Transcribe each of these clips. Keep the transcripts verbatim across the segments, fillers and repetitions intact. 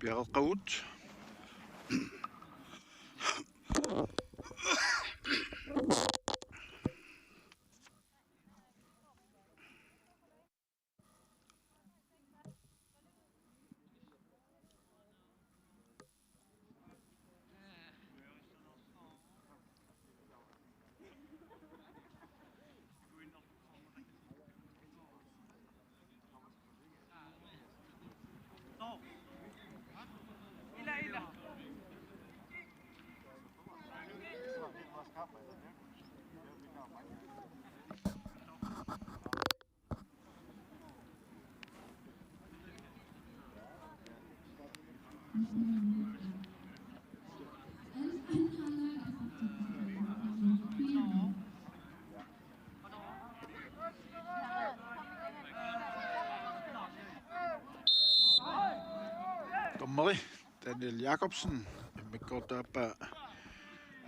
Piareqqagut. Dommeri Daniel Jakobsen, immikkoortup aappaa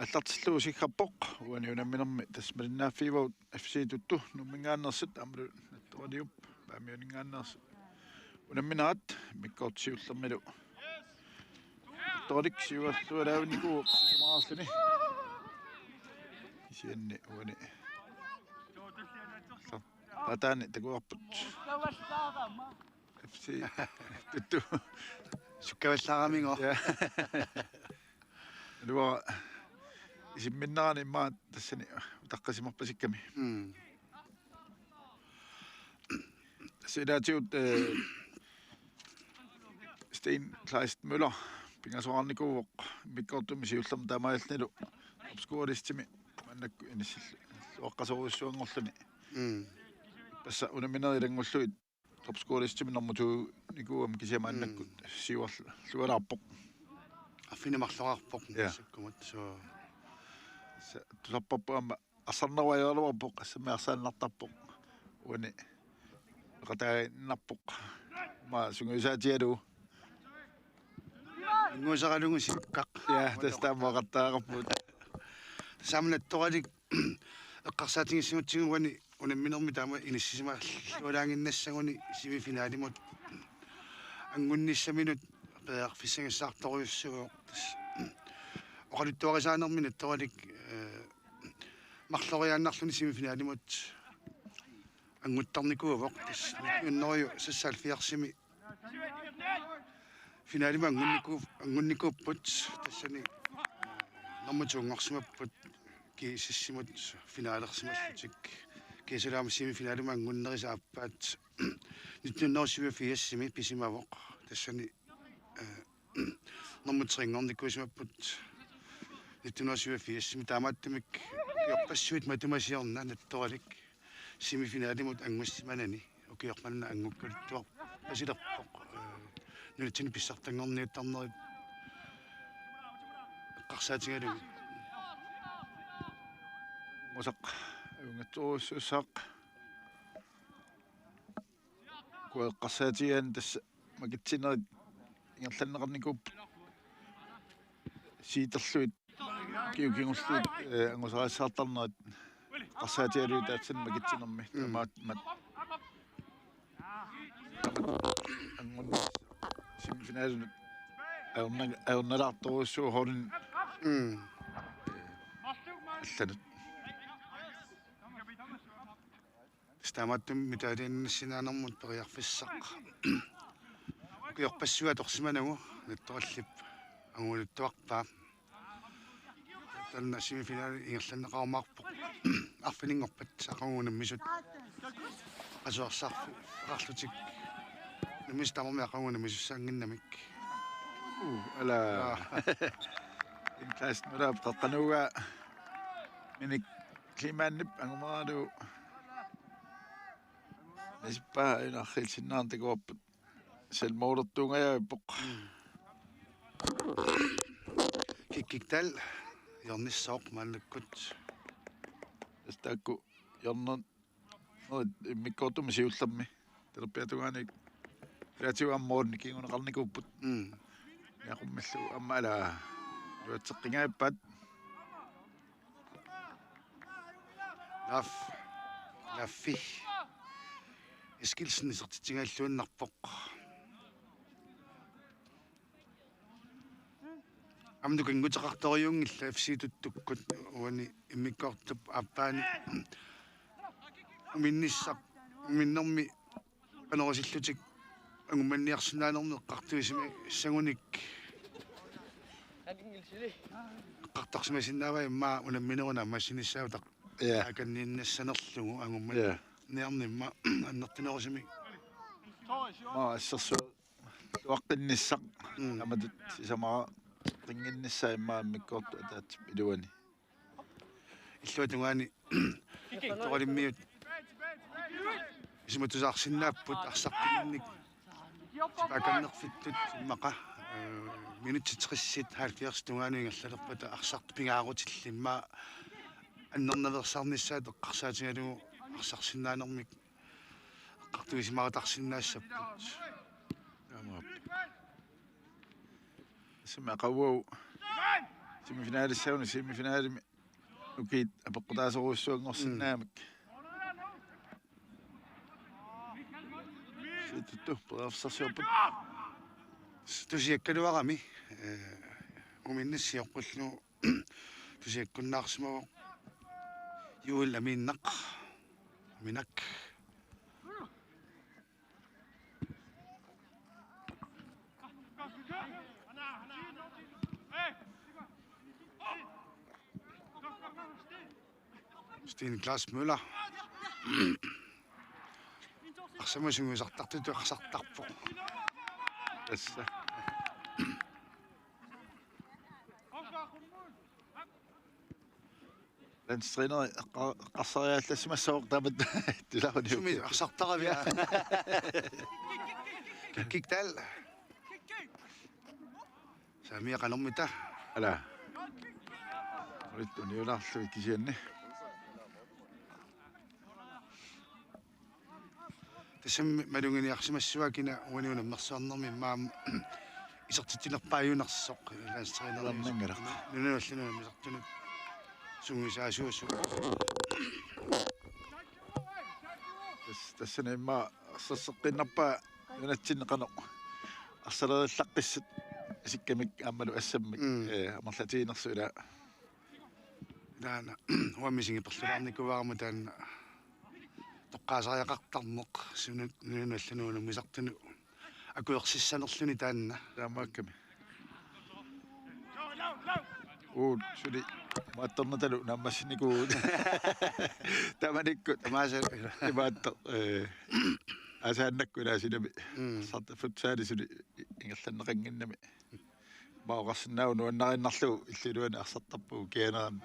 aallartillugu siggarpoq, uani unamminermi tassa malinnaaffigivagut F C Tuttu Nuumminngaanneersut aammalu Nattoraliup Paamiuninngaanneersut unamminerat, immikkoortoq siullermilu Nattoralik siuarlualaavinnikuuvoq sisamararluni. Kisianni uani ataani takuarput. F C Tuttu. Sukkavallaaraminnga. Ja. Iluara isimminnerani immaqa tassani utaqqisimarpasikkami. Mm. Tassa ilaatigut, eh, Sten Kleist Møller pingasoraarnikuuvoq immikkoortumi siullermi taamaalillunilu topscorelistimi maannakkut inissilluaqqasorujussuanngorluni. Mm. Tassa unamminerit ilanngullugit topscorelistimi nummer to-nikuugami kisianni maannakkut siuarlualaarpoq. Arfineq-marloqarpoq. Ja. Massakkut, suu. Sa-, tusarparput aamma arsarnerup ajoraluarpoq, assammik arsaannartarpoq. Uani peqataaginnarpoq. Aamma sungiusaatigalugu. Inguusaralugu sikkaq. Ja, tassa taama oqartariaqarpugut. Tassa aamma Nattoralik eqqarsaatigiissagutsigit uani unamminermi taama inissisimallualaaginnassaguni semifinalimut anngunnissaminut periarfissagissaartorujussuuvoq. Tassa oqaluttuarisaanermi Nattoralik, eh, marloriaannarluni semifinalimut annguttarnikuuvoq. Tassa nitten hundrede seksoghalvfjerdsimi finalimut angunniku-, angunnikuupput, tassani, eh, nummer to-nngorsimapput G S S-imut finalersimallutik. G S S-ip aamma semifinalimut anngunnerisa aappaat nitten hundrede syvogfirsimi pisimavoq. Tassani, eh, nummer tre-nngornikuusimapput nitten hundrede syvogfirsimi, taamaattumik ukiorpassuit matuma siorna Nattoralik semifinalimut anngussimanani ukioq manna anngukkaluttuarpasilerpoq, eh, nunatsinni pissartanngorniuttarnerit eqqarsaatigalugit. Angusaq ajunngitsorujussuussaaq. Ukua eqqarsaatigaanni tassa makitsinerit ingerlanneqarnikuupput. Siiterlugit ukiut kingulliit, eh, angusaqassaartarnerat eqqarsaatigalugit taassan makitsinermi. Mm. Tamaat mat-, tamaat angun semifinalinut ajorna-, ajornalaartorujussuuvoq holdini. Mm. Allanut. Tassa taamaattumik medaljiinnassinnaanermut periarfissaq ukiorpassuit atorsimanagu Nattorallip anguluttuarpaa. Taanna semifinali ingerlanneqarumaarpoq. Arfininngorpat aqagu unammisut qasuersaarfi-, -qarlutik. Unammisut tamarmik aqagu unammisussaannginnamik. Uh, ala. Aa. Indkast med op, qaqqanuugaa. Minik Klimaanip angumeralugu. Nisippaa ajunarsiisinnaanikuupput. Selvmålertuungajavippoq. Kikkik Dahl hjørnissooq maannakkut. Tassa taakku hjørner-, -nerit immikkoortumi siullermi. Talerpiata tungaanut ilaatigut aamma målini kinguneqarnikuupput. Mm. Niaqummillu aamma ala iluatseqqinngajappaat. Laf-, Laffi Eskildsen isertitsigalluinnarpoq. Aamma tukinguteqartorujuunngillat F C Tuttukkut uani immikkoortup aappaani uminnissaq, uminnermi qanorusillutik angummanniarsinnaanermik eqqartuisimassagunik eqqartorsimasinnaavai, immaqa unammineruna ammassinissaavut Ja. Akanniinnassanerlugu angummanniarnimma annertunerusumik. Maa assersuaq luaqqinnissaq. Mm. Amatut sisamaqqinnginnissaa immaqa immikkoortut ataatsip iluani. Illuatungaani Toralimmiut isumatusaarsinnaapput arsartuminnik. Sipaakkannerfittut immaqa, øh, minutsit tressit halvfjerds tungaanut ingerlalerpata arsartut pingaarutillit immaqa annernaveersaarnissaat eqqarsaatigalugu arsarsinnaanermik eqqartuisimaartarsinnaassapput. Taamaappoq. Tassami aqaguagu semifinalissaagunarpoq, semifinalimi ukiut apeqqutaasorujussuanngorsinnaagamik. Mm. Siututtu periarfissarsiorput. Tusiakkaluarami, øh, uminnissioqqullu tusiakkunnaarsimavoq Juul Amiinnaq. Aminak. Sten Klaas Møller. Arsamut sungiusartartutut arsartarpoq. Tassa. Landstræneri eqqa-, eqqarsariaallassimassaaq taamatut. Tusaavani. Sumi arsartaravia. Kikkik taal. Saamia qanormita. Ala. Ulit uniulaarlugit kisianni. Tassami maluginiarsimassavara kina uani unammersuarnermi immaqa isertitsinerpaajunarsoq landstræneri. Uannanngilaq. Nunanut allanut unammisartunut sungiusaasuusoq. Tas-, tassani immaqa arsarseqqinnerpaaq nunatsinni qanoq arsalereerlaqqissut isikkamik aammalu assammik, mm, eh, amerlatiginersoq ilaa. Taanna uanga misigiperlulaarnikuuara taanna toqqaasariaqartarneq sunut nunanut allanut unammisartunut akuersissanerluni taanna. Taamaakkami. Uut suli maattornatalu naammassinikuuvugut. Taamanikkut. Tamaasa. Imaattoq, eh, aasaannakkut ilaasinami. Mm. Arsarta futsali suli ingerlanneqannginnami. Maa oqarsinnaavoq nuannariinnarlugu illup iluani arsartarpugut kianerami.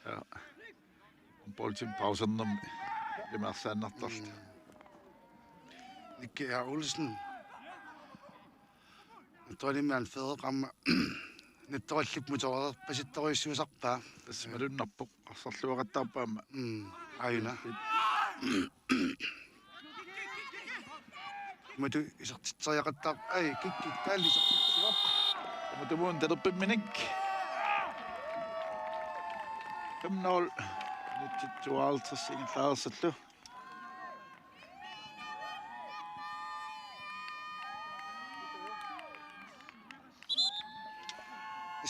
Ja. Poulsen pausernermi imaarsaannartarluta. Mm. Nikke A. Olsen. Nattoralimmik anføreq aamma nattorallip motoreerpasittorujussuusarpaa. Tassa malunnarpoq arsarluaqattaarpoq aamma. Mm, aajuna. Imatut isertitseriaqattaar-, ai, Kikkik taal isertitsivoq. Imatumuun talerpimminik. Fem nul. Minutsit tooghalvtreds ingerlareersullu.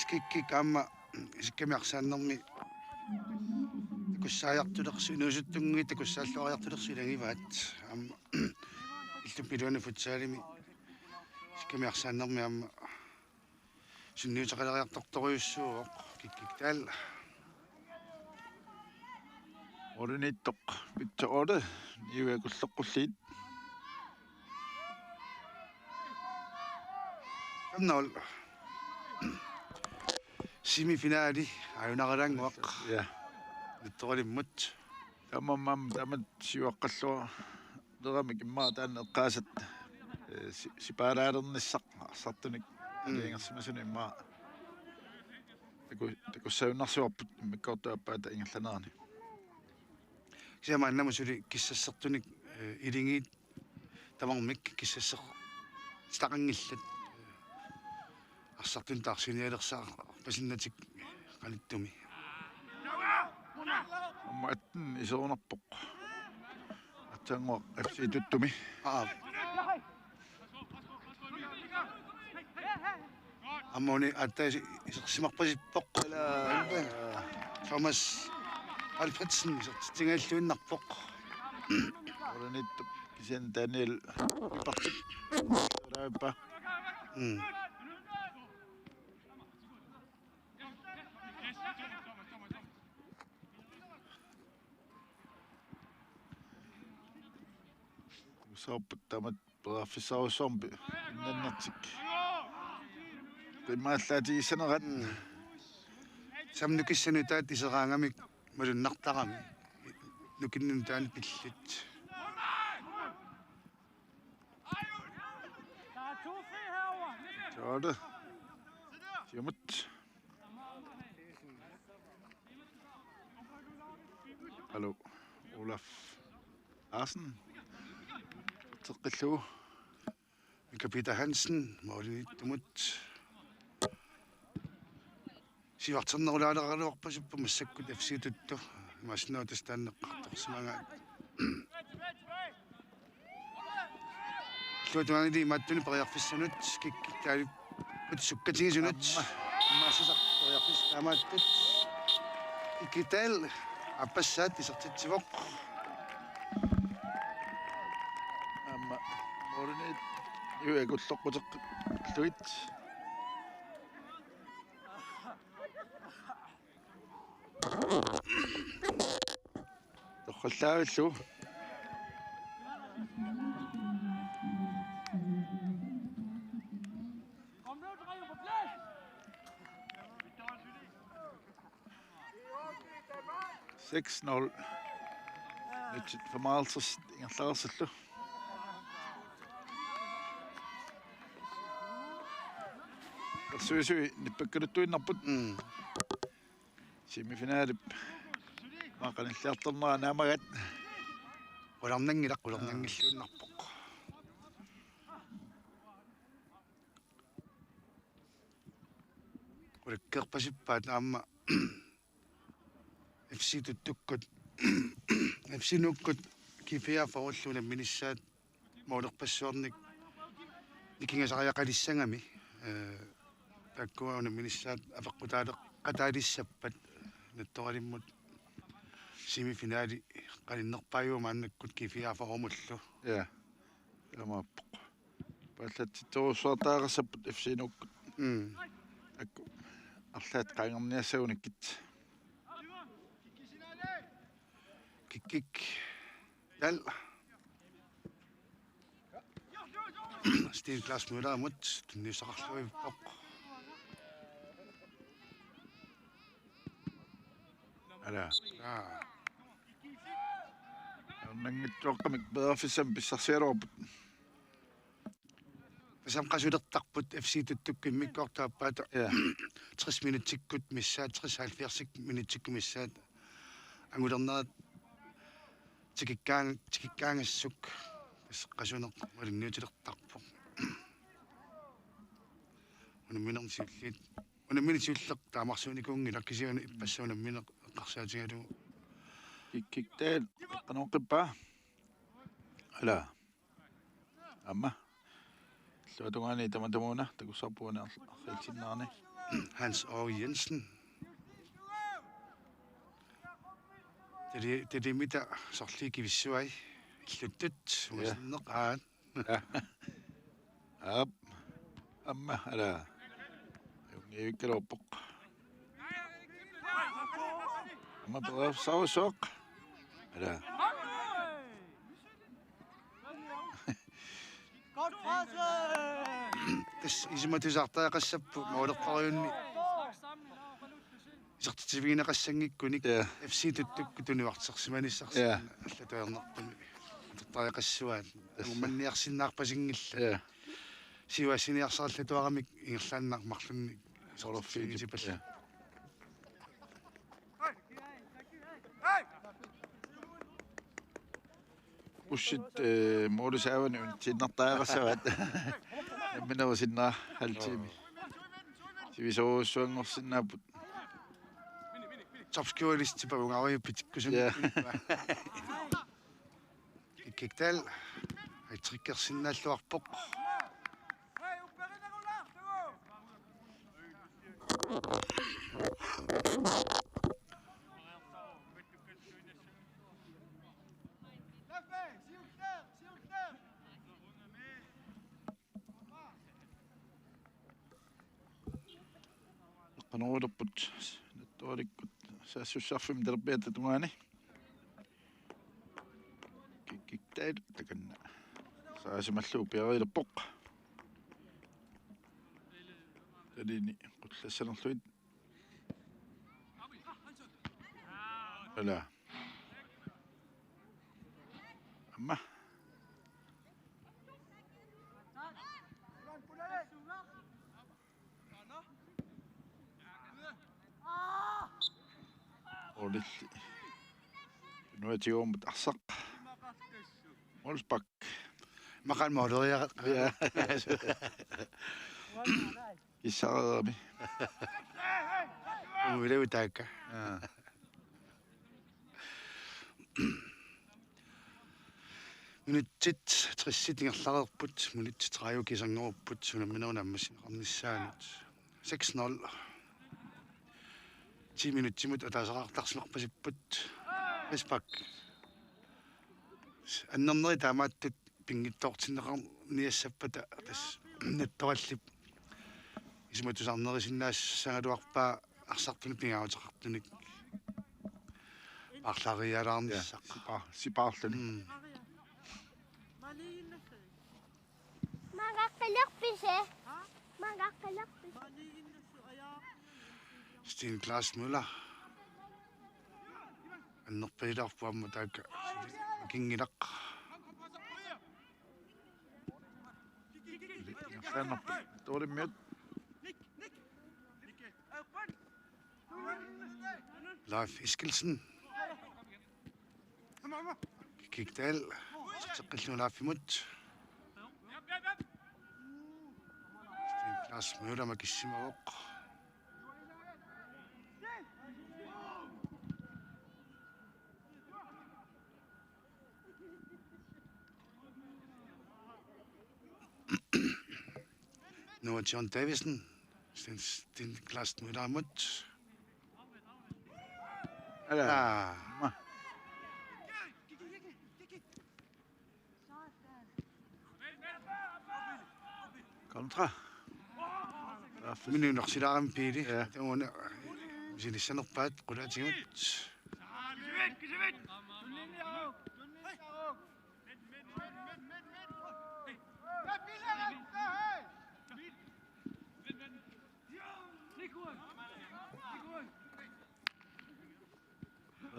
Kikkik aamma isikkami arsaannermi takussaajartulersi, inuusuttunnguit takussaalluariartulersi ilagivaat. Aamma illup iluani futsalimi isikkami arsaannermi aamma sunniuteqaleriartortorujussuuvoq Kikkik taal. Oriniittoq pitsa ordet, niue kulloqqulliit. Fem nul. Semifinali, aajunaralaannguaq. Ja. Nattoralimmut. Taamaammat taamatut siuaqqalluareeramik immaqa taanna eqqaasat, eh, si-, sipaalaalernissaq arsartunik. Mm. Ingersimasunut immaqa taku-, takussaajunnaarsivarput immikkoortup aappaata ingerlanerani. Kisianni maannamut suli kissassertunik, eh, iligiit tamarmik kissassertaqanngillat. Arsartunik taarsiinialersaarpasinnatik qanittumi. Aamma atten iserunarpoq. Aatsaannguaq F C Tuttumi. Aa. Aamma una aatsaat isersimarpasippoq. Ala, Thomas Alfredsen isertitsingajalluinnarpoq. Ulanittup kisianni Daniel Ipartik. Ulaappa. Mm. Usaappat tamat periarfissarujussuarmik innannertik. Qimmaallaatigissanerat. Samnukissanut taat iseraangamik malunnartarami. Nukinnik taanna pillit. Taava. Siumut. Hallo. Olaf Larsen. Teqqillugu. Mika Peter Hansen, målimiittumut. Sivarternerulaaleqaraluarpasippoq massakkut F C Tuttu. Imaassinnaavoq tassa taanna eqqartorsimagaat. Illuatungaanili imaattunik periarfissanut, kikkik taalipput sukkatigisunut. Aamma. Aamma Sisaq periarfissaq taamaattut. Kikkik taal aappassaat isertitsivoq. Aamma målimiit iuakulloqquteqqillugit. Torrallaavillugu. Seks nul. Nyt femoghalvtreds ingerlareersillu. Ersuisui nippakkaluttuinnarput. Mm. Semifinalip maani qanilliartornera naammagat. Qularnanngilaq, qularnanngilluinnarpoq. Qulakkeerpasippaat aamma F C Tuttukkut, F C Nuukkut G fireogfyrrellu unamminissaat målerpassuarnik nikingasariaqalissagami, eh, taakkua unamminissaat apeqqutaaleqataalissappat Nattoralimmut semifinali qaninnerpaajuvoq maannakkut G fireogfyrremullu. Ja. Taamaappoq. Paallatsittorujussuartariaqassapput F C Nuukkut. Mm. Akku arlaat qaangerniassagunikkit. Kikkik taal. Steve Klaas Møllerimut tunniussaqarluinnarpoq. Ala. Aa. Ermanngitsuaqqamik periarfissamik pissarsigaluarput. Tassami qasulertarput F C Tuttukkut immikkoortup aappaata. Ja. Tres minutsikkut missaat, tres halvfjerds minutsikkut missaat. Angulernerat tikikkaan-, tikikkaangassuk. Tassa qasuneq malinniutilertarpoq. Unamminermi siulliit. Unammineq siulleq taamarsuunikuunngilaq kisianni ippassaq unammineq eqqarsaatigalugu. Kikkik taal, qanoq qippaa? Ala. Aamma. Illuatungaani tamatumuuna, takussavarput uani arl-, arriitsinnaarni. Hans Aage Jensen. Tali-, talimita sorliit kivissavai. Illuttut, ja, uasinneq aat. Aap. Aamma, ala. Ajunngikkaluarpoq. Aamma periarfissarujussuaq. Ala. Tassa isumatusaartariaqassapput målerpassuarnik. Isertitsivigineqassanngikkunik, ja, F C Tuttukkut tunivartersimanissarsi, ja, allatut ajornartumik atortariaqassuaat. Tassa. Angummanniarsinnaarpasinngillat. Ja. Siuassiniarsarallartuaramik ingerlaannaq marlunnik soorlu fiitipal. Ja. Bussit, eh, målip saavani unitsinnertariaqassavaat. Nammineq sinnera halv time. Sivisoorujussuanngorsinnaapput. Topscorerlistip avungarujup pitikkusunngippa. Ja. Kikkik taal. Hat-trickersinnaalluarpoq. Hey, upperinarular, tagu! Qanoq ulerput nattualikkut saassussarfimmi talerpiata tungaani. Kik-, Kikdal takanna. Saasimallugu piareerpoq. Talini qullassanerlugit. Ala. Aamma. Olilli. Nuatiummut arsaq. Målspark. Maqan måleriaq. Ja. Issaarami. Uilevi taakka. Ja. Minutsit tressit ingerlareerput, minutsit tredive kisanngorupput, unamminerup naammassineqarnissaanut. Seks nul. Ti minutsimut ataasiartarsimarpasipput. Frispark. Annerneri taamaattut pinngitsoortinneqarniassappata tassa nattorallip isummat tusarnerisinnaassagaluarpaa arsartunik pingaaruteqartunik paarlaarialaarnissaq. Ja, sipa-, sipaarluni. Mm. Mangaqqilerpisi? Mangaqqilerpisi? Sten Klaas Møller. Annerpasilaarpoq aamma taakka. Kinngilaq. Sannap. Tuulimmiut. Leif Eskildsen. Kikdal. Teqqillugu Leifimut. Sten Klaas Møller makissimavoq. Noah John Davidsen, Sten, Sten Klaas Møllerimut. Ala. Aa. Ma. Kontra. Minunarsilaarami Piili. Ja. Taamuna misilissanerpaat qulaatigut.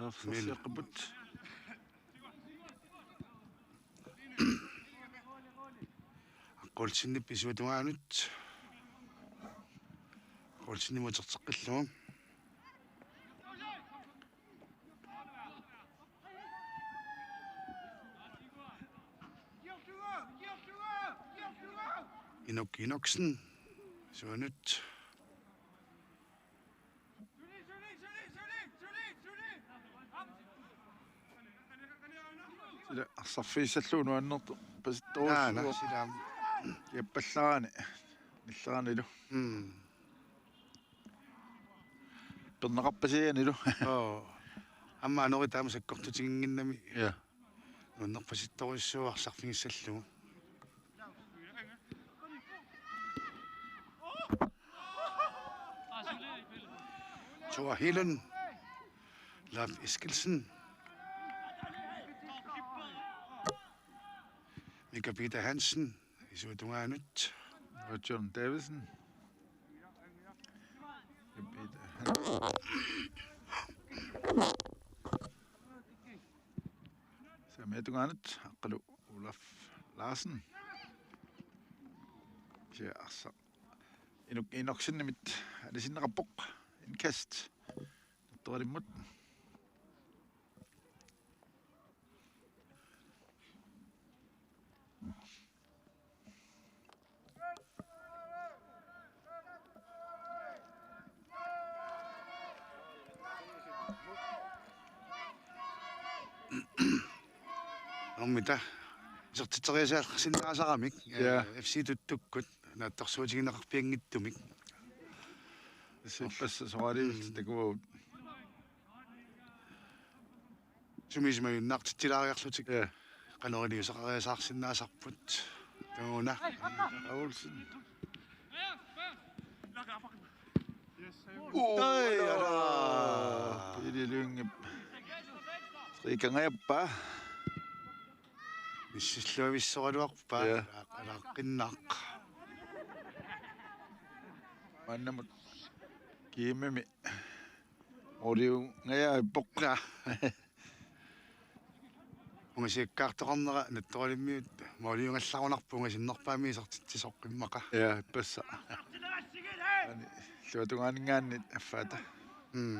Arsarsiaqqapput. Aqqolsenip isuata tungaanut. Aqqolsenimut uterteqqillugu. Inuk Enoksen. Isuanut. Sila arsarfigissallugu nuannertoq pasittorusuuvoq. Naana, sila. Kiappallaraani. Nilleranilu. Mm. Perneqarpasianilu. Oo. Aamma anori taama sakkortutiginnginnami. Ja. Nuannerpasittorujussuuvoq arsarfigissallugu. Thor Helen. Leif Eskildsen. Mika Peter Hansen. Isuata tungaanut. John Davidsen. Mika Peter Hansen. Saamiata tungaanut Aqqalu Olaf Larsen. Kisianni arsaq Inuk Enoksenimit anisinneqarpoq. Indkast. Nattoralimmut. Aamma taava isertitseriasaarsinnaasaramik. Ja. F C Tuttukkut naatsorsuutigineqarpianngitsumik. Sippassasoraaliullutik takuagut. Sumisumajunnaartitsilaariarlutik. Ja. Qanoriliuseqariasaarsinnaasarput. Taanna. Paulsen. Uu, tai, ala. Ala. Pele Lyngep. Riikangajappa. Missilluavissoraluarpaa. Ja. Alaqqinnaaq. Maannamut Kiimimi. Måliungajaappoq. Naa. Ungasiakkaartoqarnera Nattoralimmiut måliungallarunarpoq ungasinnerpaamik isertitsisoq immaqa. Ja, ippassaa. Aani, illuatungaaninngaanniit affaata. Mm.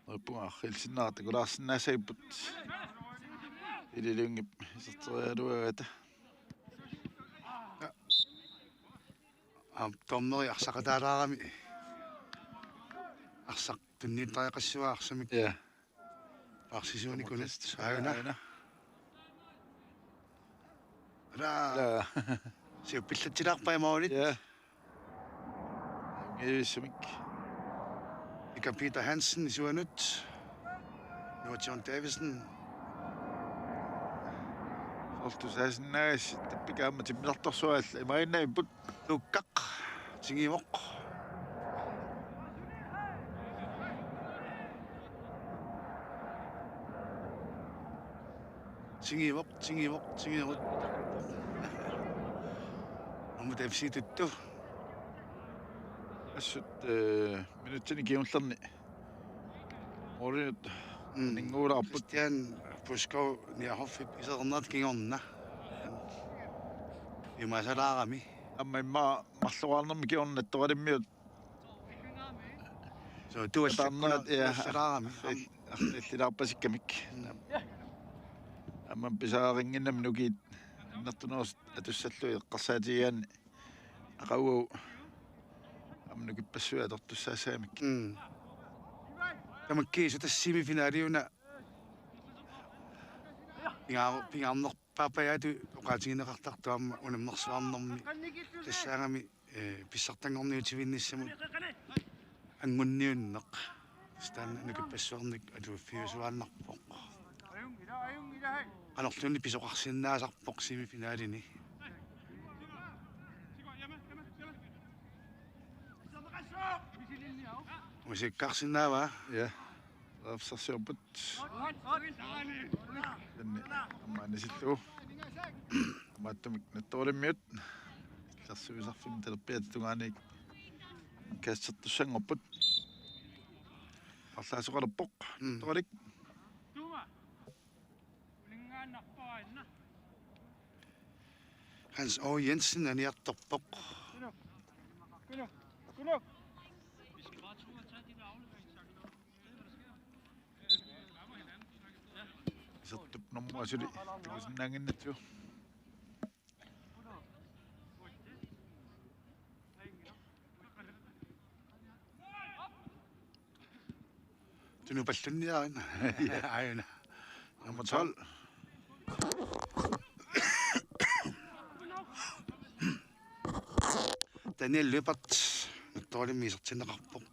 Nerpunga arrilsinnaarta takulaarsinnaassagipput. Pele Lyngep iserteriaraluaratta. Aap, dommeri arsaqataalaarami. Arsaq tunniuttariaqassavaa arsamik. Ja. Paarsisuunik unit. Aajuna. Aajuna. Ala. Ala. Siuppillatsilaarpai målit. Ja. Angivissumik. Mika Peter Hansen isuanut. Noah John Davidsen. Soorlu tusaasinnaagassiuk tappikaamma timmisartorsuaq alla imaannavipput. Tukkaq. Tingivoq. Tingivoq, tingivoq, tingivoq. Aamma F C Tuttu. Assut, eh, minutsini kingullerni. Målinut. Mm. Ninguulaarput. Christian Puskov Nierhoffip isernerata kingorna. Imaasalaarami. Aamma immaqa marloraarnermi kingorna Nattoralimmiut. So, tuallikkuna, taarnerat, ja, tuallilaarami. Arnil-, arnillilaarpasikkamik. Mm. Aamma pisarinnginnami nukiit annertunerusut atussallugit eqqarsaatigigaanni aqagu aamma nukippassuit atortussaassagamik. Mm. Tamakkiisumik tassa semifinaliuna pingaa-, pingaarnerpaapajaatut oqaatigineqartartoq aamma unammersuarnermi tassaagami, eh, pissartanngorniutivinnissamut angunniunneq. Tassa taanna nukippassuarnik atuiffiusuaannarpoq. Qanorluunniit pisoqarsinnaasarpoq semifinalini. Ungasiakkaarsinnaavaa? Ja. Periarfissarsiorput. Taanna aamma anisillugu. Taamaattumik Nattoralimmiut illersuisarfimmi talerpiata tungaaniit kassertussanngorput. Paarlaasoqalerpoq. Mm. Nattoralik. Hans O. Jensen aniartorpoq. Isertup normu asuli takusinnaannginnatsigu. Tunupallunniarina. Aajuna. Nummer tolv. Daniel Lyberth. Nattoralimmi isertinneqarpoq.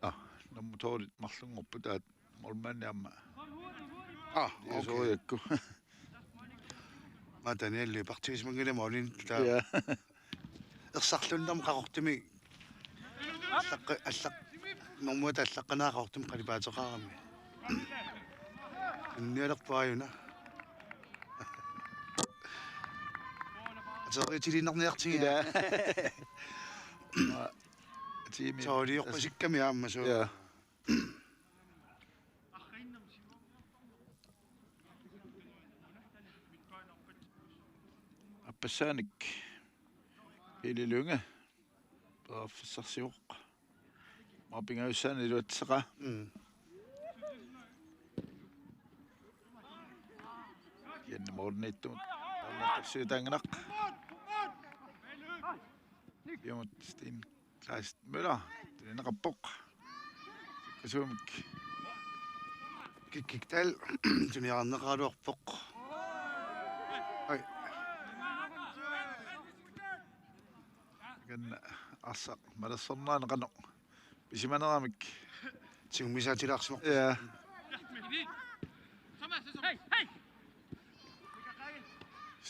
Ah, nummer tolv marlunngorpoq taava målmandi aamma. Ah, okay. Soriakku. Maa Daniel Lyberth-isimanngilaq målini taava. Ja. Ersarlunnermi Qaqortumi allaqqi-, allaq-, normuata allaqqanaa Qaqortumi qalipaateqarami. Unnialerpoq aajuna. Ateriutiliinnarniartigiga. Ja. Tiimi. Soorlu orpasikkami aamma suu. Ja. Appassaanik Pele Lynge. Periarfissarsivoq. Maa pingajussaanut iluatsissaqaa. Mm. Kianni målimiittumut. Aamma tassiutaanngilaq. Piumut Steen Kleist Møller. Tunineqarpoq. Sukkasuumik. Kikkik Dahl. Tuniarneqaraluarpoq. Kan arsaq malersornera qanoq pisimaneramik. Tigummisaatilaarsimapput. Ja.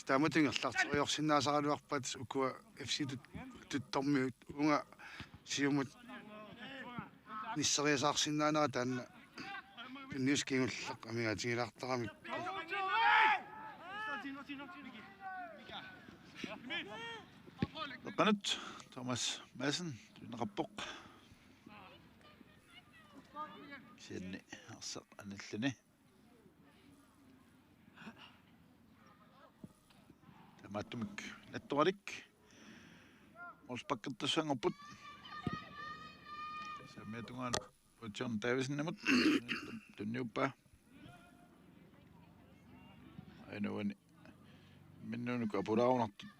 Taamatut ingerlaartoriarsinnaasaraluarpat ukua F C Tut-, Tuttormiut uunga siumut nisseriasaarsinnaanera taanna tunniussaq kingulleq amigaatigilaartaramikku. Qanut Thomas Madsen tunineqarpoq. Kisianni arsaq anilluni. Tamatumik nattoralik. Målsparkertussanngorput. Saamiata tungaanut John Davidsenimut. Tunniuppaa. Aina uani. Minnuunuku apulaarunartut.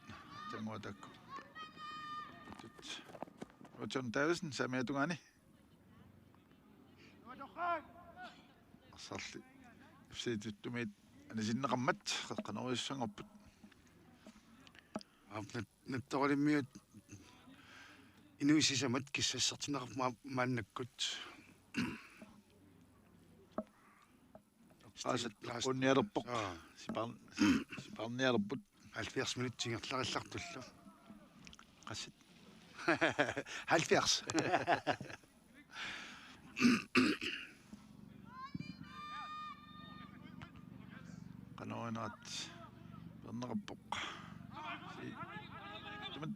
Tangua taakku. Tut. John Davidsen, saamiata tungaani. Arsarli F C Tuttumiit anisinneqarmat qeqqanoorujussuanngorput. Aap, nat-, nattoralimmiut inuit sisamat kissassartinneqarput maa-, maannakkut. Qaasat Last- qunnialerpoq. Aa. Sipar-, siparnialerput. Halvfjerds minutsit ingerlarillartullu. Qassit? Halvfjerds. Qanoq inerat perneqarpoq. Si-, tamat.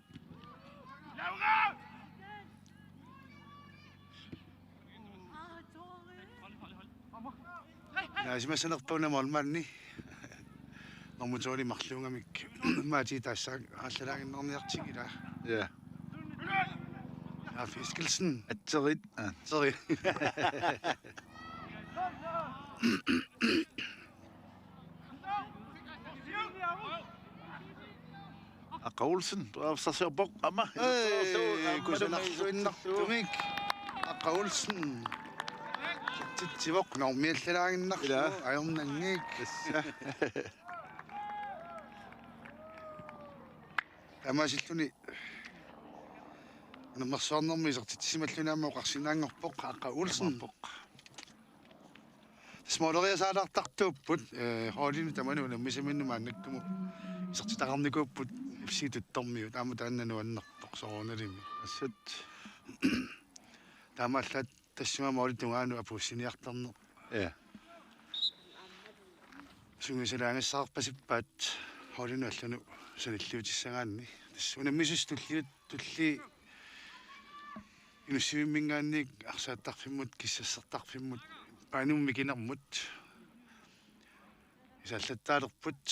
Ilaasimassanerpaa una målmandi. Nummer to-li marluugamik. Maati taassaaq aallalaaginnarniartigilaa. Ja. Ja, Fiskelsen. Atserit. Ah. Sorry. Aqqa Olsen, periarfissarsiorpoq, aamma. Hey, kusanarluinnartumik. Aqqa Olsen. Titsivoq, normiallalaaginnarlugu, ila, ajornanngik. Tassa. Taamaasilluni. Nammersuarnermi isertitsisimalluni aamma oqarsinnaanngorpoq, Aqqa Olsen. Taamaappoq. Tassa måleriasaalaartartuupput, eh, holdinut tamanut unammisaminnut maannakkumut isertitaqarnikuupput F C Tuttormiut, aamma taanna nuannerpoq soorunalimi. Assut. Taamaallaat tassunga måli tungaanut apuussiniartarneq. Ja. Sungiusalaagassaarpasippaat holdinut allanut sanilliutissagaanni. Tassa unammisut tulliut Tulli Inussivimminngaanniit arsaattarfimmut, kissassartarfimmut, paanummikinermut isaallattaalerput.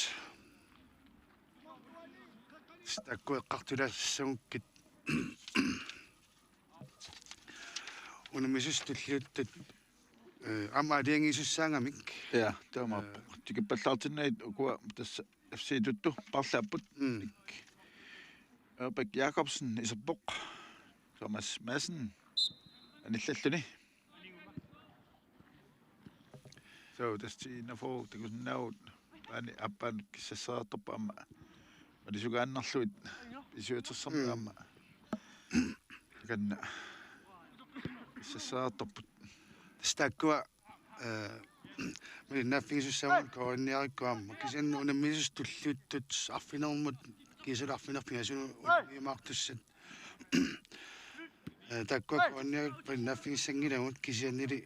Taakku eqqartulaassagukkit unammisut tulliuttut, eh, aamma aalajangiisussaagamik. Ja, taamaappoq. Eh. Tikippallaartinnagit ukua tassa F C Tuttu paarlaapput. Mm. Erik Jakobsen iserpoq. Thomas Madsen anillalluni. So, tassa T enogfyrre takusinnaavugut. Paani aappaanut kissasseriartorpoq aamma. Malisugaannarlugit B syvogtressermi. Mm. Aamma. Takanna. Kissasseriartorput. Tassa taakkua Eh, malinnaaffigisussaavagut K N R-ikkut aamma. Kisianni unammisut tulliuttut arfinermut kiisalu arfineq-pingasunut unammiumaartussat. Eh, taakkua K N R-ikkut malinnaaffigisanngilagut kisiannili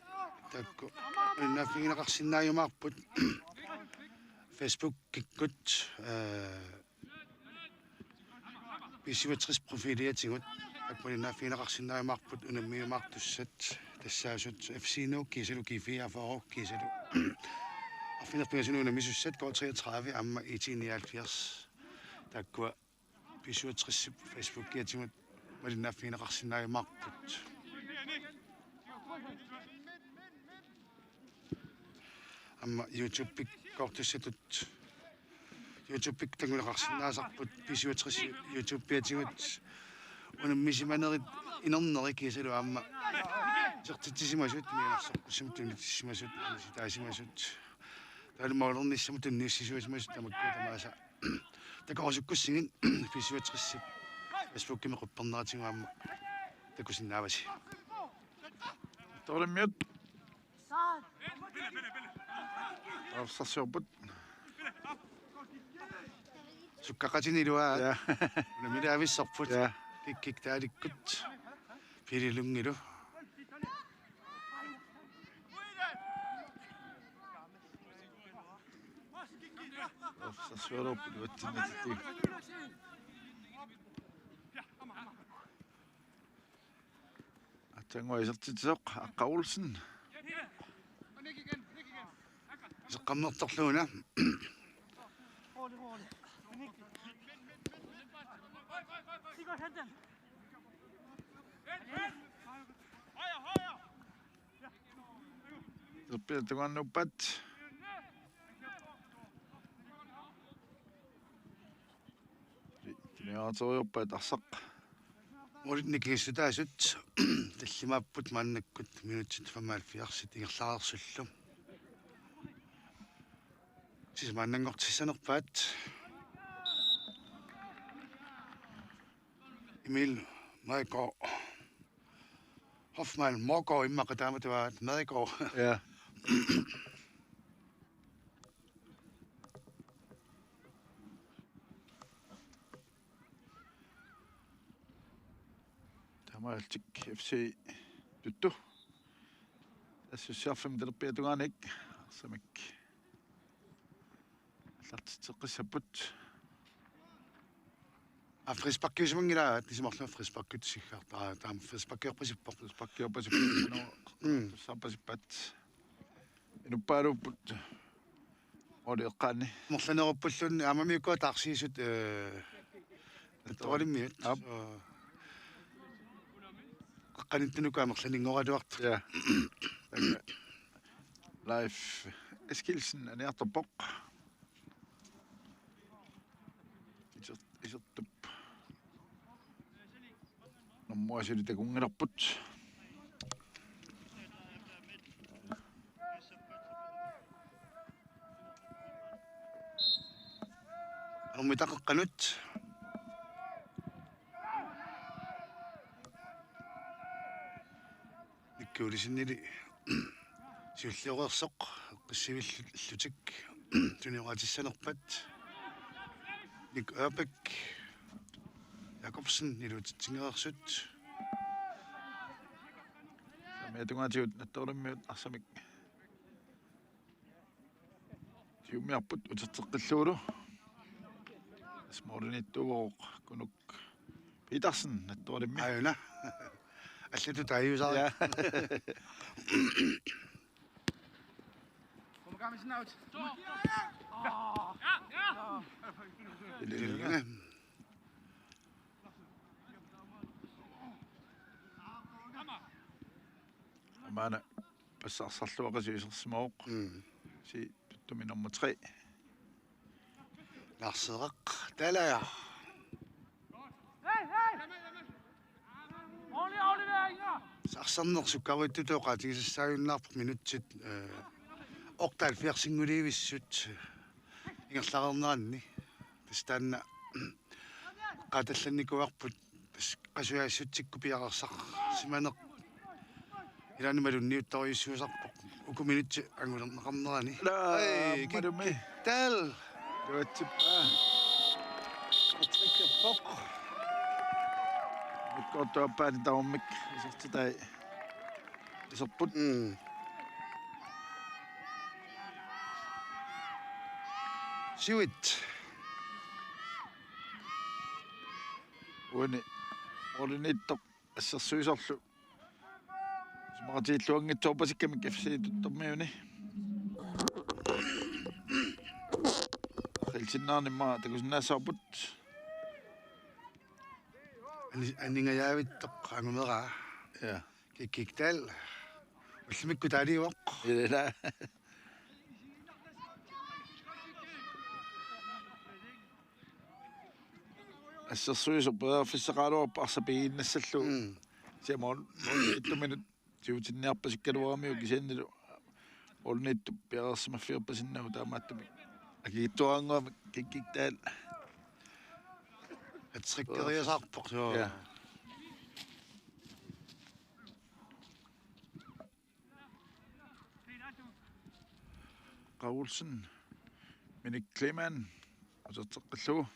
taakku malinnaaffigineqarsinnaajumaarput. Facebookikkut, eh, B syvogtres profiliatigut aamma malinnaaffigineqarsinnaajumaarput unammiumaartussat tassaasut F C Nuuk kiisalu G fireogfyrre kiisalu arfineq-pingasunut unammisussat K treogtredive aamma I T nioghalvfjerds. Taakkua B syvogtres Facebookiatigut malinnaaffigineqarsinnaajumaarput. Aamma YouTube-ikkoortussatut, YouTube-ikkut tannguneqarsinnaasarput B syvogtres YouTube-iatigut unammisimanerit inernerit kiisalu aamma isertitsisimasut, mianersorpassuarnik tunitsisimasut, anisittaasimasut. Taavalu målernissamut tunniussisuusimasut tamakku tamaasa Takorusukkussigit B syvogtres Facebookimi qupperneratigut aamma takusinnaavasi. Torimmiut. Arsarsiorput. Sukkaqatini iluaa. Ja. Unammilavissorput. Ja. Kikkik taalikkut. Pililunngilu. Arsarsiorput iluatsinnatik. Aatsaannguaq isertitsisoq Aqqa Olsen. Iseqqammertorluuna. Terpiatungaannuuppat. Tuniaateriorpaat arsaq. Målit nikissutaasut tallimaapput maannakkut minutsit femoghalvfjerds ingerlareersullu. Sisamaannanngortissanerpaat. Emil Maiko Hoffmann, Moko immaqa taamatut Maiko. Ja. Taamaalillutik F C Tuttu. Assussiarfimmi talerpiatungaanit arsamik aallartitseqqissapput. Aa, frisparkiusimanngilaat, isumaqarlunga frisparkiutissiggaarpaa, taama frisparkiorpasippoq. Frisparkiorpasippoq. Mm. Tussaarpasippaat. Inuppaaluupput. Oli eqqaanni. Amerlaneruppulluunniit aammami ukua taarsiisut, eh, Nattorimmiut. Aap. Så, qaqqanittunuku amerlaninngoraluartut. Ja. Leif Eskildsen aniartorpoq. Iser-, isertup. Nummer suli takunngilarput. Anummita qeqqanut. Nikkuulisinili siulliureersoq eqqissivillutik tunioraatissanerpat. Nick Ørbæk Jakobsen iluatsitsingereersut. Saamiatungaatigut Nattorimmiut arsamik siumiarput uterteqqillugulu. Asmorinittuuvoq Kunuk Petersen Nattorimmi. Ajuna. Allatut taajuusaaq. Ja. Ilillugu. Maana passarsarluaqasi isersimavoq. Mm. Si Tuttumi nummer tre. Lars Erik Dalager. Saarserneq sukkarujuttutut oqaatigisassaajunnaarpoq minutsit, eh, otteoghalvfjerdsinnguliivissut, eh, ingerlareerneranni. Tassa taanna qaatallannikuuarput tassa qasujaassutsikkut piareersarsimaneq. Ilaanni malunniuttorujussuusarpoq uku minutsit angulerneqarnerani. Laa, ai, malumi. Kikkik Dahl. Iluatsippaa. Patrikkerpoq. Mikkoortuappaani tamarmik isertitai iserput. Mm. Siuit. Uani oliniittoq assersuisorlu. Isumaqatigiilluanngitsoorpasikkamik F C Tuttormiuni. Qilsinnaarnimma takusinnaassavarput. Ani-, aningajaavittoq angumeraa. Ja. Kikkik Dahl. Ullumikkut taaliuvoq. Ilaa. Assersuisoq periarfissaqaraluarpoq arsaq pigiinnassallugu. Mm. Siamol, målimiittuminut siutinniarpasikkaluaramiuk kisiannilu målimiittup piareersimaffigerpasinnagu taamaattumik. Akitsuaranguamik kikkiktaal. Hattrickeriasaarpoq, suu. Ja. Carlsen, Minik Kleemann, uterteqqillugu.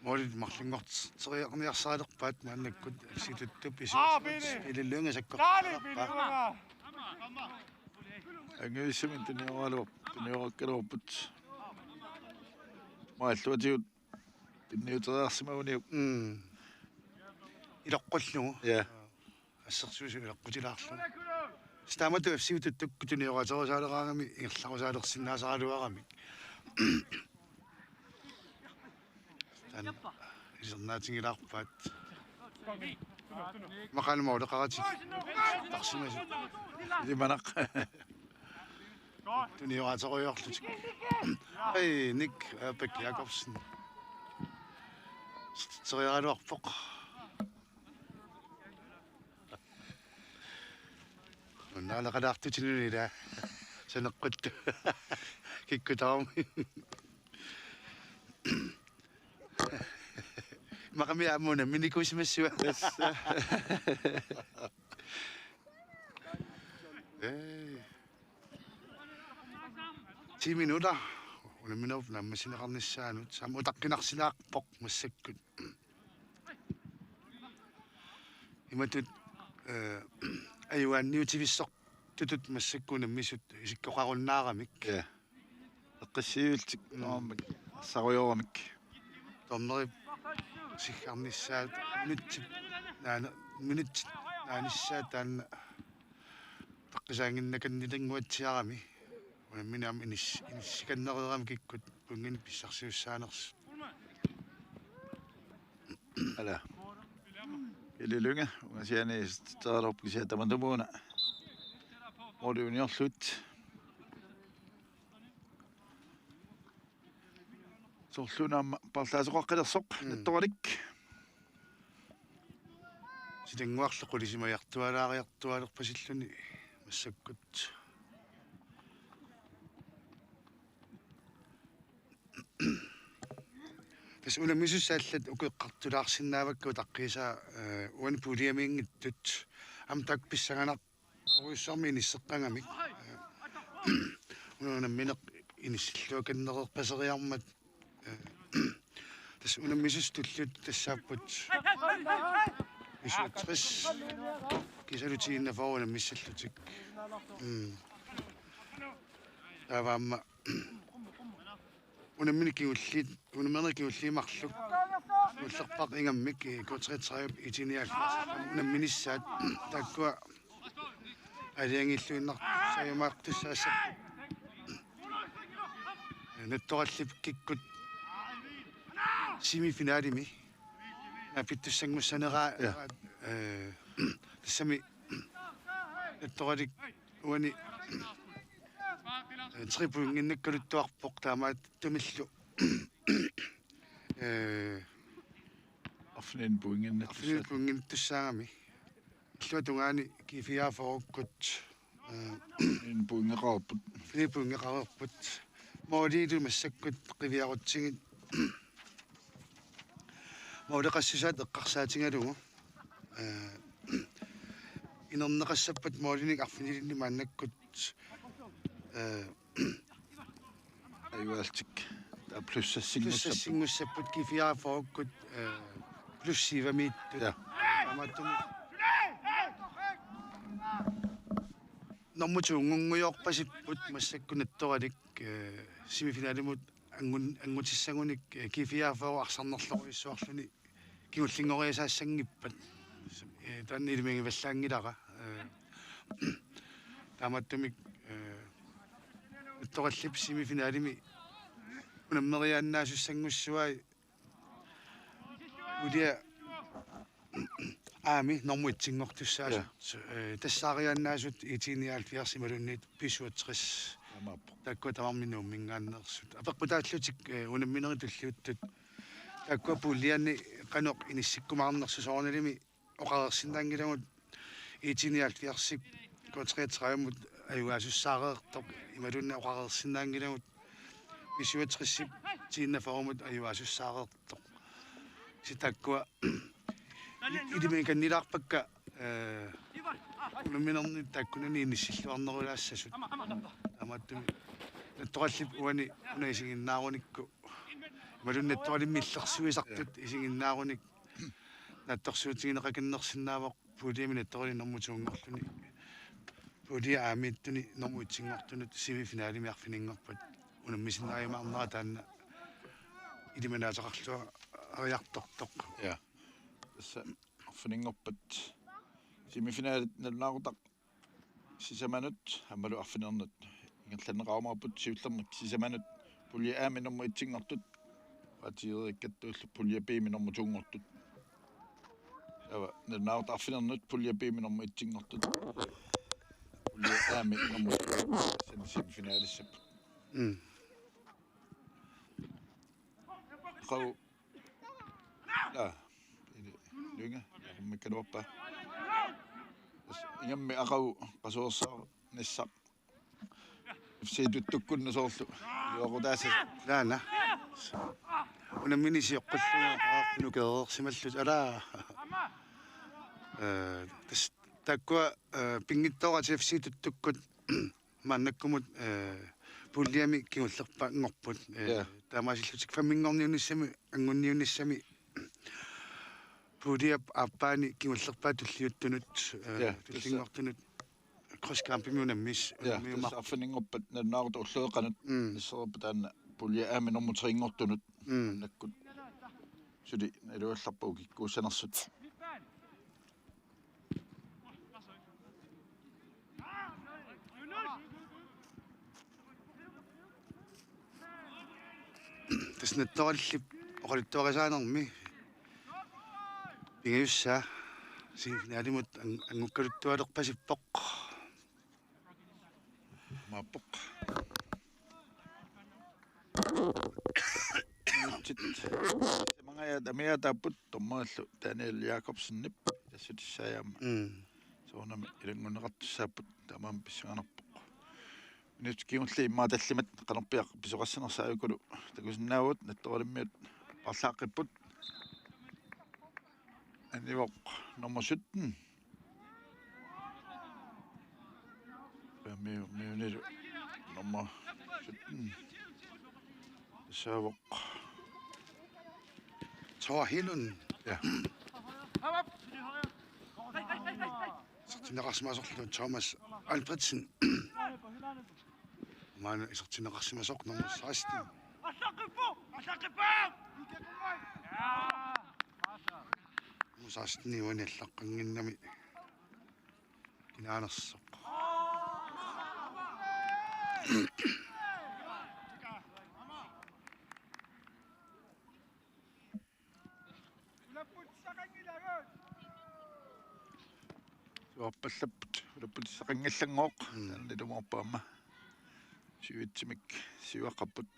Målit marlunngorteriarniarsaralerpaat maannakkut F C Tuttup isu-, Aa, Pele. Pele Lynge sakkortulaarpaa. Dale, Pele Lynge. Angivissumik tunioraaluarp-, tunioraakkaluarput. Maalluatigut tunniuteriarsimaguniuk. Mm. Iloqqullugu. Ja. Assersuisut iloqqutilaarlugu. Tassa taamatut F C Tuttukkut tunioraaterusaaleraangamik ingerlarusaalersinnaasaraluaramik. Taanna ilisarnaatingilaarpaat. Maqalu måleqaratik. Tarsimasut. Ilimanaq. Tunioraaterujoorlutik. Ai, Nick, øh, Bæk Jakobsen. Sertificeriaraluarpoq. Unnaaleqalaartutinut ila. Saneqquttoq. Kikkut tamarmik. Maqami aamma unamminikuusimassava. Yes. Ee. Ti minutter. Unamminerup naammassineqarnissaanut. Aamma utaqqinarsilaarpoq massakkut. Imatut, øh, ajugaanniutivissortutut massakkut unammisut isikkoqarunnaaramik. Ja. Eqqissiivillutik. Mm. Tamarmik. Sarujoramik. Dommerip siggarnissaat minutsit naana-, minutsit naanissaat taanna utaqqisaannginnakannilinguatsiarami. Unammineq aamma inis-, inissikannereerami kikkut pointinik pissarsiussaanersut. Ala. Pele Lynge, ungasiani isertitseriaraluarpoq kisianni tamatumuuna måli uniorlugu. Soorluuna aamma paarlaasoqaqqilersoq, mm, Nattoralik. Sitanguarlu qulisimajartualaariartualerpasilluni massakkut. Tassa unammisussaat allat uku eqqartulaarsinnaavakka utaqqiisaa, øh, uani puljemiinngitsut. Aamma taakku pissanganaq orujussuarmik inisseqqagamik. Øh, una unammineq inissilluakannereerpaseriarmat. Øh, tassa unammisussat tulliuttut tassaapput. Isutris. Kiisalu tiinnafaa unammissallutik. Mm. Taava aamma unammineq kingulliit, unammineq kingulliit marluk. Kingullerpaaq ingammik, eh, K treogtredive, I T nioghalvfjerds. Unamminissaat taakkua aalajangiilluinnartussaajumaaqqissaassapput. Nattorallip kikkut semifinalimi. Naapittussanngussaneraa, ja, eh, tassami Nattoralik uani, øh, tre pointinnakkaluttuarpoq taamaattumillu. Øh, arfineq-, pointinnattussaapput. Arfineq-, pointinnattussaagami. Illuatungaani G fireogfyrre-kkut, øh, arfineq-, pointeqarput. Arfineq-, pointeqarput. Målilu massakkut qiviarutsigit. Måleqassusaat eqqarsaatigalugu. Øh, inerneqassappat målinik arfinilinnik maannakkut, øh, ajugaassuseq. Taava plus sassinngussapput. Plus sassinngussapput G fireogfyrre-kkut, øh, plus syvimiittut. Ja. Taamaattumik. Normu to-nngorsiorpasipput massakkut Nattoralik, øh, semifinalimut angun-, angutissagunik, øh, G fireogfyrre arsarnerlorujussuarluni kingullinngoriasaassanngippat. Øh, taanna ilimagivallaanngilara. Øh, taamaattumik, øh, Nattorallip semifinalimi unammeriaannaasussanngussuai ulia aamma normu et-inngortussaasut. Ja. Øh, tassaariaannaasut I T nioghalvfjerds imaluunniit B syvogtres. Taakkua tamarmik Nuumminngaanneersut. Apeqqutaallutik, eh, unamminerit tulliuttut. Taakkua puljiani qanoq inissikkumaarnersut soorunalimi oqareersinnaanngilagut. I T nioghalvfjerdsip K treogtredivemut ajugaasussaareertoq imaluunniit oqareersinnaanngilagut. B syvogtresip T enogfyrremut ajugaasussaareertoq. Kisianni taakkua i-, ilimagikannilaarpakka, eh, unamminerni taakkunani inissilluarnerulaassasut. Taamaattumik Nattorallip uani una isiginnaarunikku. Imaluunniit Nattoralimmik illersuisartut isiginnaarunik. Naatsorsuutigineqakinnersinnaavoq puljemi Nattorali nummer to-nngorluni. Pulje A-miittuni nummer et-inngortunut semifinalemi arfininngorpat. Unammisinnaajumaarinera taanna ilimanaateqarluariartortoq. Ja. Tassa arfininngorpat semifinalit nalunaaqutaq sisamanut aammalu arfineq-marlunut ingerlanneqarumaarput, siullermik sisamanut pulje A-mi nummer et-inngortut, paatigereerikkattuullu pulje B-mi nummer to-nngortut. Taava nalunaaqutaq arfineq-marlunut pulje B-mi nummer et-inngortut, pulje A-mi nummer to-nngortut tassani semifinalissapput. Mm. Aqagu. Ja. Lynge. Mikkelu Appa. Tassa ingammik aqagu qasuersaarnissaq F C Tuttukkunni soorlu. Iluaqutaassasoq. Laana. Unammineq sioqqullugu aqagu nukereersimallutik. Alaa. Eh, tassa taakkua, eh, pinngitsooratik F C Tuttukkut maannakkumut, eh, puljemi kingullerpaanngorput, eh, ja, taamaasillutik femminngorniunissami, angunniunissami puljep aappaani kingullerpaap tulliuttunut, eh, ja, tassa, tullinngortunut cross-kampimi unammis-, ja, unammiumaarput. Tassa arfininngorpat nalunaaqutaq ulloqeqqanut, mm, nassereerpat taanna pulje A-mi nummer tre-nngortunut, mm, maannakkut. Suli nalugallarput ukikkuussanersut. Tassa Nattorallip oqaluttuarisaanermi pingajussaa semifinalimut an-, anngukkaluttualerpasippoq. Maappoq. Minutsit sisamangajaat amigaataapput dommerillu Daniel Jakobsenip tassutissaajaamma. Mm. Soorunami ilanngunneqartussaapput, taamaammat pissanganarpoq. Minutsit kingulliit immaqa tallimat qanorpiaq pisoqassanersut aajukulu takusinnaavugut. Nattoralimmiut paarlaaqqipput. Anivoq nummer sytten. Miu-, miunilu nummer sytten. Saavoq. Thor Hilun. Ja. Isertinneqarsimasorlu Thomas Alfredsen. Maanna isertinneqarsimasoq nummer seksten. Nummer seksten uani allaqqannginnami kinaanersoq. Suarpallapput, ulapputissaqanngillanngooq. Mm. Taanna ilumoorpoq aamma. Syv et-imik siuaqqapput.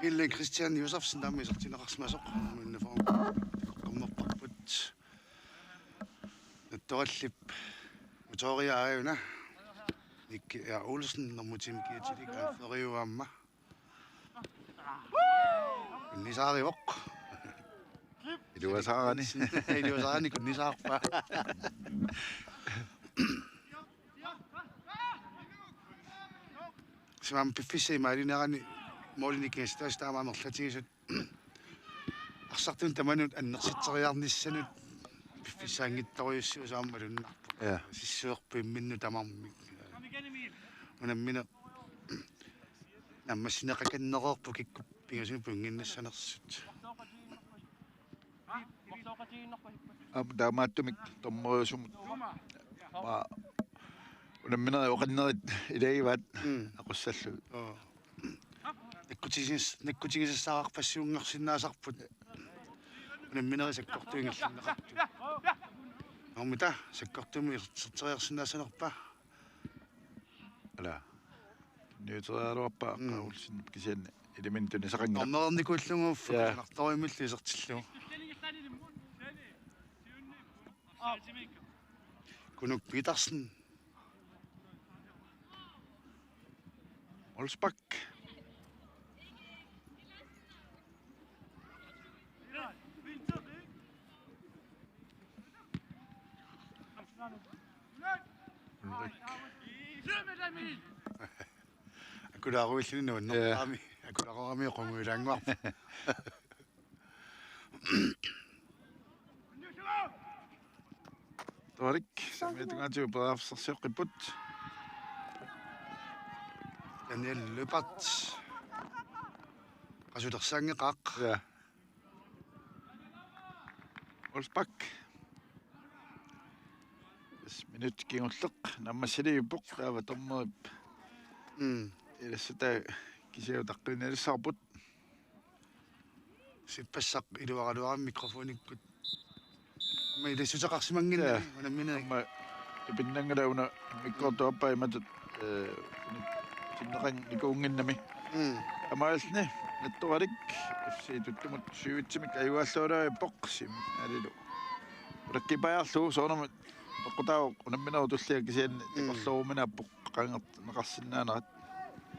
Illen Christian Josefsen taama isertinneqarsimasoq. Minneform. Qammerparput. Nattorallip motoria aajuna. Nick R. Olsen, nummer ti-mik kiatilik, anføreriuaamma. Unnisaarivoq. Iluasaarani. Iluasaarani unnisaarpa. Simaam piffissap imaalinerani målini kiasitaas taama amerlatigisut. Arsartut tamanut annersitseriarnissanut piffissaanngitsorujussuusoq aamma malunnarpoq. Ja. Sissuerput imminnut tamarmik. Unammineq naammassineqakannereerpoq kikkut pingasunut puinnginnissanersut. Aap, taamaattumik dommeriusumut. Maa, unamminerit oqinnerit ilagivaat. Mm. Aqussallugit. Oo. Nakkutiginis-, nakkutigisassaarpassuunngorsinnaasarput. Unamminerit sakkortuinngilluinnartut. Aamma taava sakkortuumik iserteriarsinnaassanerpa? Ala. Niuterialuarpa Aqqaavulsin kisianni iliminik tunisaqanngilaq. Aamma nikuullugu uffa. Ja. Nartorimillu isertillugu. Kunuk Petersen. Olsbak. Ulrik. Akulaaruilluni nuannerpaami. Ja. Akulaaruami qungujulaannguarpoq. Ulrik, sammiatungaatigut periarfissarsioqqipput. Daniel Lyberth. Qasulersaanngeqaaq. Ja. Olsbak. Tassa minut kingulleq naammassiliippoq taava dommerip. Mm. Ilassutaat kisiat utaqqiinnalissavarput. Sippassaq iluaraluarami mikrofonikkut. Aamma ilassuteqarsimanngilaq. Ja. Unammineq. Aamma tupinnanngilaq una immikkoortup aappaa imatut, eh, sinneqannikuunnginnami. Mm. Taamaalilluni Nattoralik F C Tuttumut syvogtyvemik ajugaallaavipput semifinalilu. Ulakkipajaarlu soorunami peqqutaavoq unamminerup tullia kisianni. Mm. Takorlooruminaappoq qaangerneqarsinnaanerat.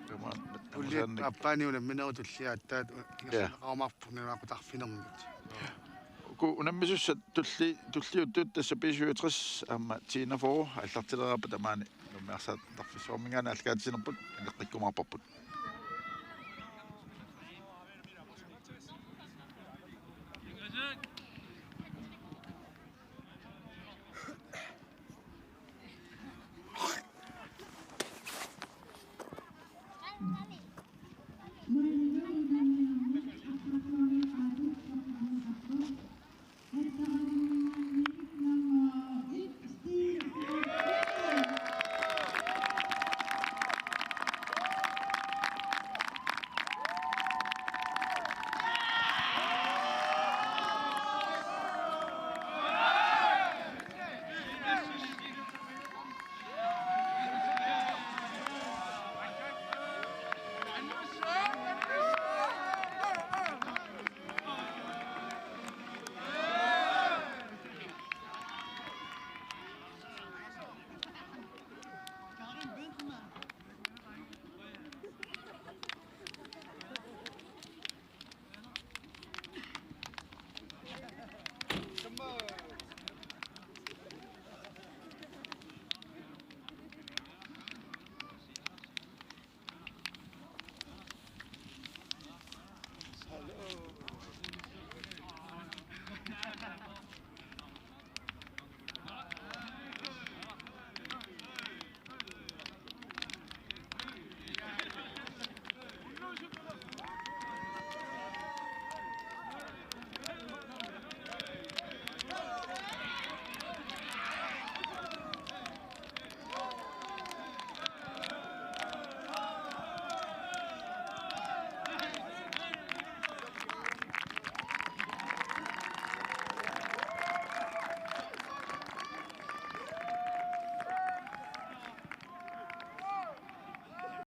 Taamaat tulliat aappaani unamminerup tullia aatsaat. Ja. Ingerlanneqarumaarpoq nunaqutaqarfinermut. Uku unammisussat tulli-, tulliuttut tassa B syvogtres aamma T enogfyrre aallartileriarput tamaani unammiarsaattarfissuarminngaanniit aallakaatitsinerput naleqqikkumaarparput.